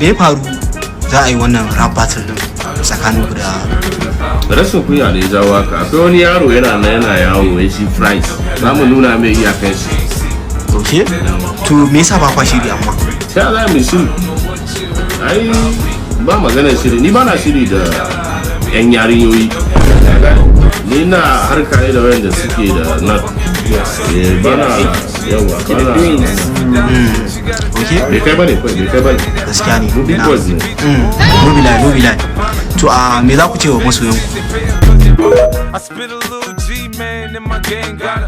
Me ya faru za a yi wannan rap battle din tsakanin ku da? Rashin kunya ne ya jawo haka. Akwai wani yaro yana nan yana yawo, ya shi price, za mu nuna mai iyakan shi. Ok, to me yasa ba kwa shiri amma? Sai za mu shiri ai, ba maganar shiri. Ni ba na shiri da yan yarinyoyi. Ni na harka ne da wayanda suke da nan. Eh, ba na yawa, ba na. Ok. Bai kai bane kawai, bai kai bane. Gaskiya ne. Mu big boys ne. No be lie, no be lie. To, a me za ku ce wa masoyanku? I spit a little G, man, and my gang got a